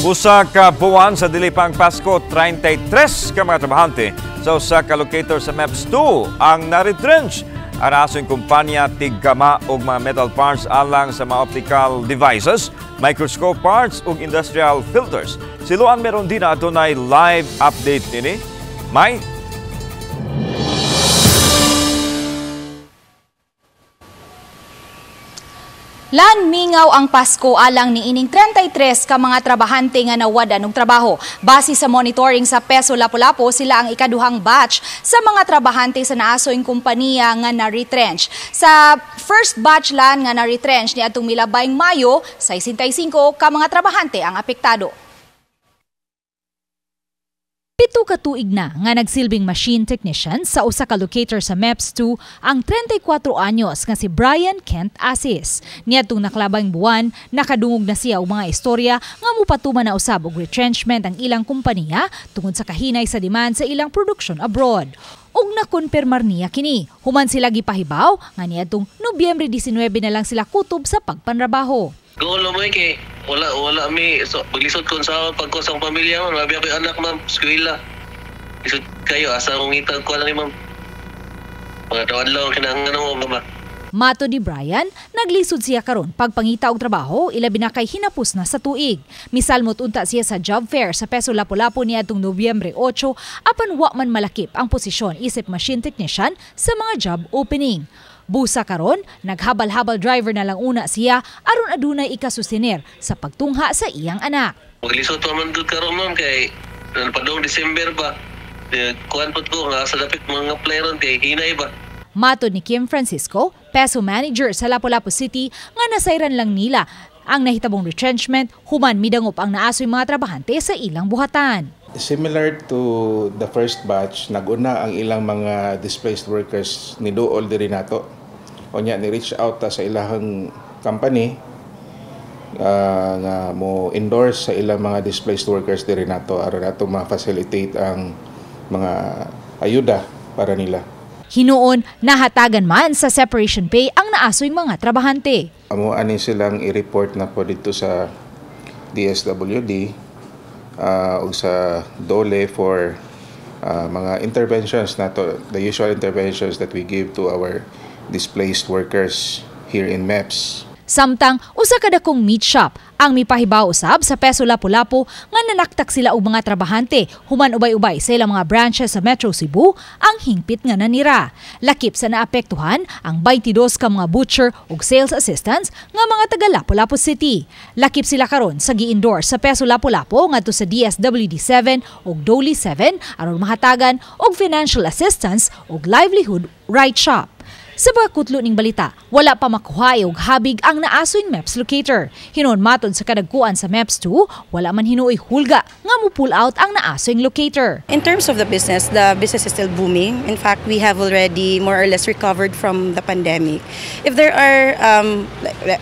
Usa ka buwan sa dili pang Pasko, 33 ka mga trabahante sa usa ka locator sa MEPS 2 ang na-retrench. Ang aso'ng kumpanya tiggama og mga metal parts alang sa mga optical devices, microscope parts ug industrial filters. Siluan meron din na adunay live update nini. May Lan mingaw ang Pasko alang ni ining 33 ka mga trabahante nga nawadan og trabaho. Base sa monitoring sa Peso Lapu-Lapu, sila ang ikaduhang batch sa mga trabahante sa naasoing kompanya nga na-retrench. Sa first batch lan nga na-retrench ni atong milabayng Mayo, 65 ka mga trabahante ang apektado. 7 ka tuig na nga nagsilbing machine technician sa usa ka locator sa MEPS 2 ang 34 anyos nga si Brian Kent Asis. Niadtong naklabang buwan, nakadungog na siya og mga istorya nga mopatuman na usab og retrenchment ang ilang kompanya tungod sa kahinay sa demand sa ilang production abroad. Ug nakonfirmar niya kini. Human sila gipahibaw nga niadtong Nobyembre 19 na lang sila kutob sa pagpanrabaho. Goal mo kay wala mi so paglisod kon sa pagkosang pamilya man, labi ako anak ma'am, eskwela. Lisod kayo asa akong ngitag ko lang ni ma'am. Mga adlaw kinahanglan mo mama. Mato ni Brian, naglisod siya karon pagpangita og trabaho ilabi na kay hinapos na sa tuig. Misalmot unta siya sa job fair sa Peso Lapu-Lapu niadtong Nobyembre 8 apan wa man malakip ang posisyon isip machine technician sa mga job opening. Busa karon, naghabal-habal driver na lang una siya aron adunay ikasustiner sa pagtungha sa iyang anak. Maglisod pa man gud karon ma'am kay padung December ba. Kuan pud ko nga sa dapit mga apply ron kay hinay ba. Matod ni Kim Francisco, Peso manager sa Lapu-Lapu City, nga nasayran lang nila ang nahitabong retrenchment human midangop ang naasoy mga trabahante sa ilang buhatan. Similar to the first batch, naguna ang ilang mga displaced workers ni duol diri nato. Unya ni reach out ta sa ilahang company nga mo endorse sa ilang mga displaced workers diri nato aron nato ma-facilitate ang mga ayuda para nila. Hinuon, nahatagan man sa separation pay ang naasoy mga trabahante. Amo ani silang i-report na po dito sa DSWD ug sa DOLE for mga interventions nato, the usual interventions that we give to our displaced workers here in MEPS. Samtang usa ka dakong meat shop ang mipahibaw usab sa Peso Lapu-Lapu nga nanaktak sila og mga trabahante human ubay-ubay sa ilang mga branches sa Metro Cebu ang hingpit nga nanira. Lakip sa naapektuhan ang 22 ka mga butcher ug sales assistants nga mga taga Lapu-Lapu City. Lakip sila karon sa gi-endorse sa Peso Lapu-Lapu ngadto sa DSWD 7 ug DOLE 7 aron mahatagan og financial assistance ug livelihood right shop. Sa pagkutlo ning balita, wala pa makuha og habig ang naasoing MEPS locator. Hinuon matod sa kadagkuan sa MEPS 2, wala man hinuoy hulga nga mo pull out ang naasoing locator. In terms of the business is still booming. In fact, we have already more or less recovered from the pandemic. If there are,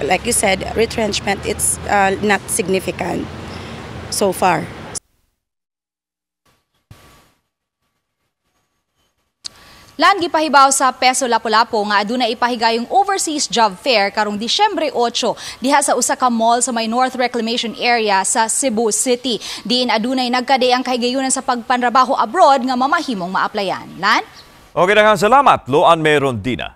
like you said, retrenchment, it's not significant so far. Lan gipahibaw sa Peso Lapu-Lapu nga aduna ipahigayong overseas job fair karong Disyembre 8 diha sa usa ka mall sa may North Reclamation Area sa Cebu City. Diin adunay nagkade ang kahigayunan sa pagpanrabaho abroad nga mamahimong maaplayan. Lan? Okay, daghang salamat Loan Merondina.